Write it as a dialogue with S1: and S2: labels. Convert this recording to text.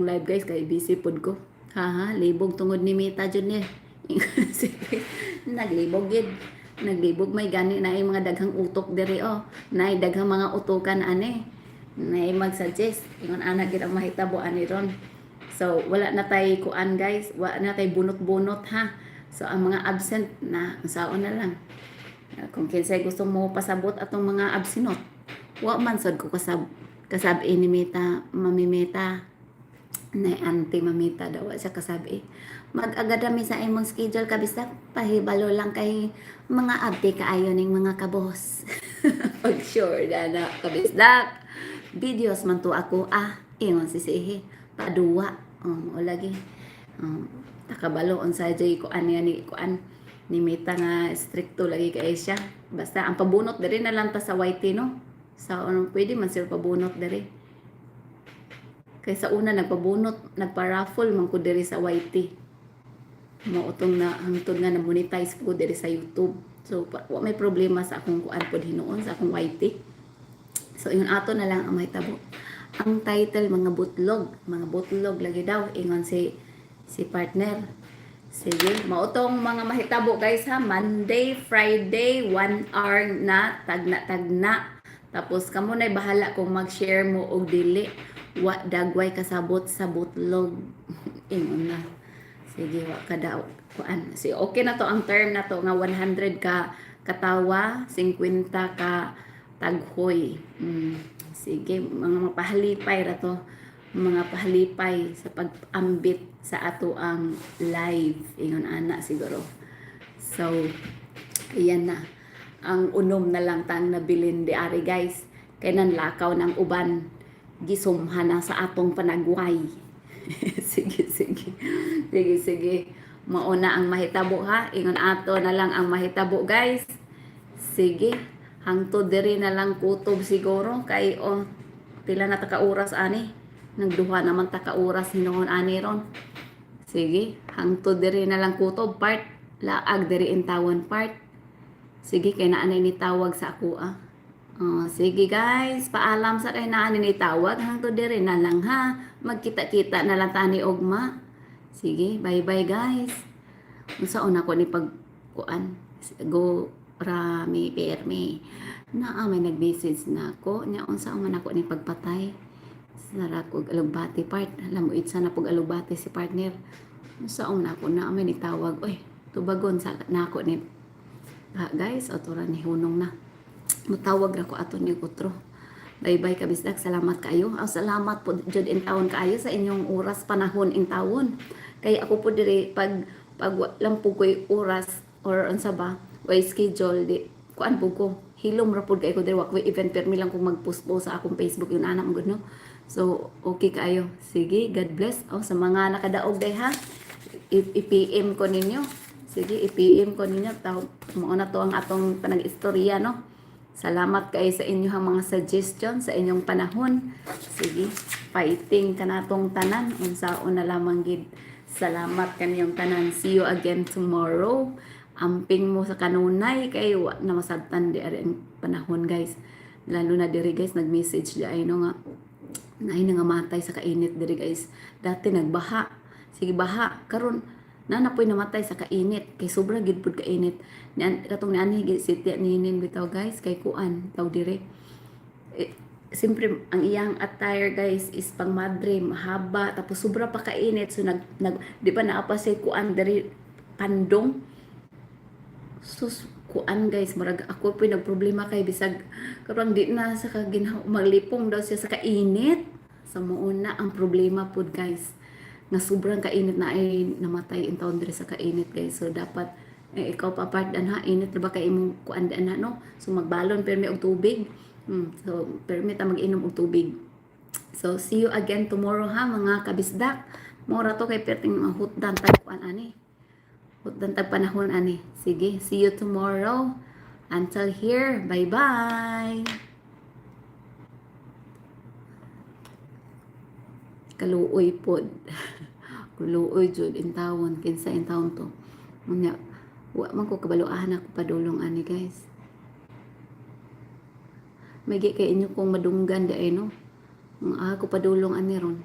S1: Live, guys, kay busy pod ko. Ha ha, libog tungod ni Mita jud ni. Sige, naglibog gid. Naglibog may gani na mga daghang utok diri oh. Naay daghang mga utokan ani. Naay mag-suggest. Ingon ana gid ang mahitabo ani ron. So wala na tay kuan, guys, wala na tay bunot-bunot ha. So ang mga absent na unsaon na lang. Kung kinsay gusto mo pasabot atong mga absinot. Wa man sad ko kasab ni Mita, Mami Mita na auntie Mamita daw, wa siya kasabi. Mag-agad mi sa imong schedule, kabisdak, pahibalo lang kay mga abdi kaayo ning mga kabos. Pag sure na na kabisdak. Videos man to ako ah, ingon si Sihi. Paduwa. Oh, o lagi. Takabalo unsa jay kuan niya ni kuan ni Mita nga stricto lagi kay siya. Basta ang pabunot diri na lang ta sa YT, no. Sa ano, pwede man sila pabunot diri. Kay sa una nagpabunot, nagpa-raffle man ko diri sa YT. Mao utong na hangtod nga na monetize ko diri sa YouTube. So wa may problema sa akong kuan pod hinuon sa akong YT. So yun ato na lang ang mahitabo. Ang title, mga butlog lagi daw ingon si partner. Sige, mao tong mga mahitabo, guys, ha. Monday, Friday, 1 hour na tagna-tagna. Tapos kamo na'y bahala kung mag-share mo og dili. Wa dagway kasabot sa butlog. Ingon na. Sige, wa ka daw kuan. Si okay na to ang term na to nga 100 ka katawa, 50 ka taghoy. Sige, mga mapahalipay ra to. Mga pahalipay sa pag-ambit sa ato ang live. Ingon ana siguro. So, iyan na. Ang unom na lang tang nabilin di ari, guys. Kay nanlakaw ng uban. Gisumha na sa atong panagway. Sige, sige. Sige, sige. Mauna ang mahitabo ha. Ingon ato na lang ang mahitabo, guys. Sige. Hangtod diri na lang kutob siguro. Kay oh, pila na ta ka oras ani. Nagduha naman ta ka oras hinuon ani ron. Sige, hangtod diri na lang kutob part. Laag diri in tawon part. Sige, kay naa ni tawag sa ako ah. Oh, sige guys, paalam sa kay naa ni tawag, hangtod diri na lang ha. Magkita-kita na lang tani ugma. Sige, bye-bye, guys. Unsa una ko ni pag kuan go rami permi. Naa may nag-message na ako nya unsa man ako ni pagpatay. Sara ko alugbati part. Alam mo itsa na pag alugbati si partner. Unsa una ako na may nitawag. Oy, tubagon sa nako ni ha, guys, otora ni hunong na. Mutawag ra ko ato ni utro. Bye-bye, kabisdak. Salamat kayo. Oh, salamat po jud in taon kaayo sa inyong oras panahon in tawon. Kay ako po diri pag lang po ko'y oras or unsa ba, way schedule di kuan po ko. Hilom ra pud kay ko diri, wa ko'y event, permi lang kung mag-post po sa akong Facebook yun ana mo gud, no. So okay kaayo. Sige, God bless. Oh, sa mga nakadaog day ha. I-PM ko ninyo. Sige, i-PM ko ninyo. Taw, mao na to ang atong panag-istorya, no. Salamat kay sa inyong mga suggestion, sa inyong panahon. Sige, fighting kanatong tanan. Unsaon na lamang gid. Salamat kaninyong tanan. See you again tomorrow. Amping mo sa kanunay kay wa na masabtan di ari ang panahon, guys. Lalo na diri, guys, nag-message di ay no nga naay nangamatay sa kainit diri, guys. Dati nagbaha. Sige baha karon na napoy namatay sa kainit kay sobra gid pud kainit. Ni katong nianhi gi city ninin bitaw, guys, kay kuan taw dire. Eh, siyempre ang iyang attire, guys, is pang madre, mahaba, tapos sobra pa kainit, so nag, nag di ba naa pa say kuan diri, pandong. Sus, kuan guys, murag ako po nagproblema kay bisag karang di na sa kaginhawa, maglipong daw siya sa kainit. Sa muuna ang problema pod, guys, nga sobrang kainit na ay namatay in taon diri sa kainit, guys. So dapat eh, ikaw pa part ha, init ba kay imong kuan daan no? So magbalon permi og tubig. So permi ta mag-inom og tubig. So see you again tomorrow ha, mga kabisdak. Mora to kay perting mahutdan tag kuan ani. Hutdan tag panahon ani. Sige, see you tomorrow. Until here, bye-bye. Kaluoy pod. Kaluoy jud intawon kinsa intawon to. Unya wa man ko kabalo-an ako padulong ani, guys. May kay inyo kong madunggan di ay no. Ang ako padulong ani ron.